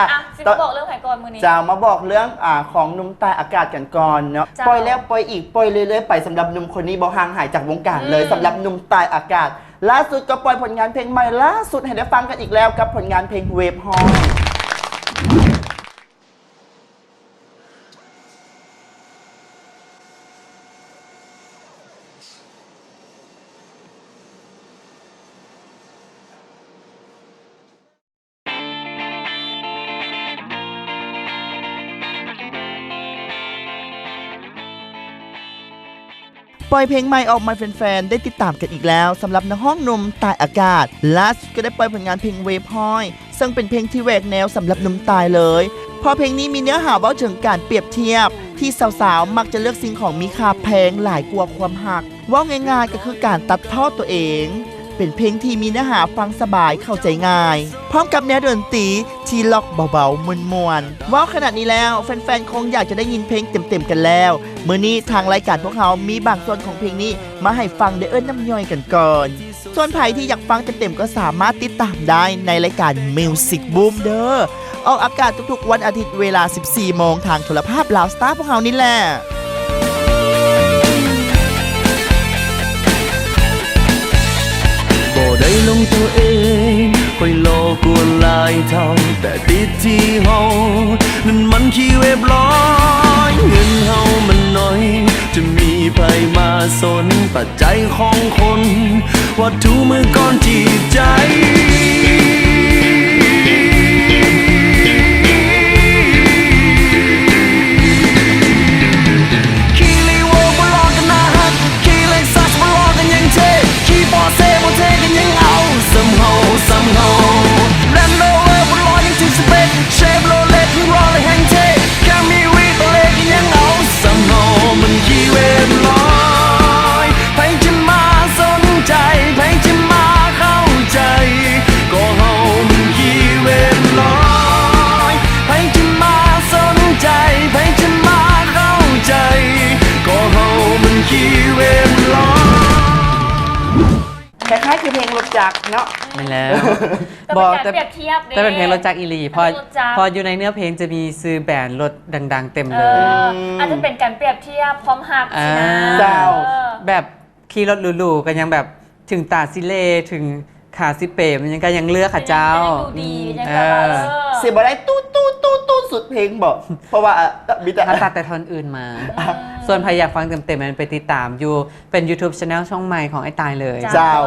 ອ່ະ ຊິມາບອກເລື່ອງໃຜກ່ອນມື້ນີ້? ເຈົ້າ ມາບອກເລື່ອງ ອ່າ ຂອງໜຸ່ມຕ່າຍອາກາດກັນກ່ອນເນາະ. ເຈົ້າ ປ່ອຍແລ້ວປ່ອຍອີກ ປ່ອຍເລື້ອຍໆໄປ ສຳລັບໜຸ່ມຄົນນີ້ບໍ່ຫ່າງຫາຍຈາກວົງການເລີຍ ອືມ ສຳລັບໜຸ່ມຕ່າຍອາກາດ. ລ່າສຸດກໍປ່ອຍຜົນງານເພງໃໝ່ລ່າສຸດໃຫ້ໄດ້ຟັງກັນອີກແລ້ວ ກັບຜົນງານເພງເວບຫ້ອຍ. ປ່ອຍເພງໃໝ່ອອກມາໃຫ້ແຟນໆ ໄດ້ຕິດຕາມກັນອີກແລ້ວ ສຳລັບນັກຮ້ອງໜຸ່ມຕ່າຍອາກາດ. ລ່າສຸດກໍໄດ້ປ່ອຍຜົນງານເພງເວບຫ້ອຍ ເຊິ່ງເປັນເພງທີ່ແຫວກແນວສຳລັບໜຸ່ມຕ່າຍເລີຍ ເພາະເພງນີ້ມີເນື້ອຫາເວົ້າເຖິງການປຽບທຽບ ທີ່ສາວໆ ມັກຈະເລືອກສິ່ງຂອງມີຄ່າແພງຫຼາຍກວ່າຄວາມຮັກ. ເວົ້າງ່າຍໆ ກໍຄືການຕັດພໍ້ຕົວເອງ. ເປັນເພງທີ່ມີເນື້ອຫາຟັງສະບາຍເຂົ້າໃຈງ່າຍ ພ້ອມກັບແນວດົນຕີທີ່ລັອກເບົາໆ ມ່ວນໆ. ເວົ້າຂະໜາດນີ້ແລ້ວ ແຟນໆ ຄົງຢາກຈະໄດ້ຍິນເພງເຕັມໆ ກັນແລ້ວ. ມື້ນີ້ທາງລາຍການພວກເຮົາມີບາງສ່ວນຂອງເພງນີ້ມາໃຫ້ຟັງ ໄດ້ເອີ້ນນ້ຳຍ່ອຍກັນກ່ອນ. ສ່ວນໃຜທີ່ຢາກຟັງເຕັມໆ ກໍສາມາດຕິດຕາມໄດ້ໃນລາຍການ Music Boom ເດີ້ ອອກອາກາດທຸກໆ ວັນອາທິດເວລາ ສິບສີ່ໂມງ ທາງໂທລະພາບລາວສະຕາ ພວກເຮົານີ້ແຫຼະ. ບໍ່ໄດ້ຫຼົງຕົວເອງ ຂ້ອຍຫຼໍ່ກວ່າຫຼາຍເທົ່າ ແຕ່ຕິດທີ່ເຮົານັ້ນມັນຂີ້ເວັບຫຼາຍ ເງິນເຮົາມັນໜ້ອຍ ຈະມີໃຜມາສົນ ໃຈຂອງຄົນ ວັດຖຸມື້ກ່ອນຈິດໃຈ. ຂີ່ລີໂວບໍ່ຫຼໍ່ກໍໜ້າຮັກ ຂີ່ເລັກຊັສບໍ່ຫຼໍ່ກໍຍັງເທ່ ຂີ່ປອເຊ່ບໍ່ເທ່ກໍຍັງເອົາ ສ່ຳເຮົາ ສ່ຳເຮົາ ແລນໂຣເວີບໍ່ຫຼໍ່ຍັງຖືກສະເປັກ ເຊບໂຣເລັດຍັງຫຼໍ່ແລະແຮ່ງເທ່ ແຄ່ມີວີໂຕເລກກໍຍັງເອົາ ສ່ຳເຮົາມັນຂີ້ເວັບຫຼາຍ ໃຜຈະມາສົນໃຈ ໃຜຈະມາເຂົ້າໃຈ ກໍເຮົາມັນຂີ້ເວັບຫຼາຍ ໃຜຈະມາສົນໃຈ ໃຜຈະມາເຂົ້າໃຈ ກໍເຮົາມັນຂີ້ເວັບຫຼາຍ. ຄ້າຍໆ ຄືເພງລົດຈັກເນາະ. ແມ່ນແລ້ວ ແຕ່ເປັນການປຽບທຽບເດ້ ແຕ່ເປັນເພງລົດຈັກອີ່ຫຼີ ເພາະ ເພາະຢູ່ໃນເນື້ອເພງຈະມີຊື່ແບຣນລົດດັງໆ ເຕັມເລີຍ ເອີ ອືມ ອາດຈະເປັນການປຽບທຽບຄວາມຮັກ ອ່າ ຊີ້ນະ ເຈົ້າ ເອີ ແບບຂີ່ລົດຫຼູໆ ກໍຍັງແບບເຖິງຕາຊິເລ ເຖິງຂາຊິເປ ມັນຍັງ ກໍຍັງເລືອກເຂົາເຈົ້າ ກໍຍັງ ອືມ ຍັງດູດີ ຍັງ ເອີ ແບບວ່າ ເອີ ຊິບໍ່ໄດ້ຕູດໆໆໆ ສຸດເພງບໍ? ເພາະວ່າ ເອີ ມີແຕ່ ເຮົາຕັດແຕ່ທ່ອນອື່ນມາ ອືມ ສ່ວນໃຜຢາກຟັງເຕັມໆ ນັ້ນໄປຕິດຕາມຢູ່ ເປັນ YouTube Channel ຊ່ອງໃໝ່ຂອງອ້າຍຕາຍເລີຍ ເຈົ້າ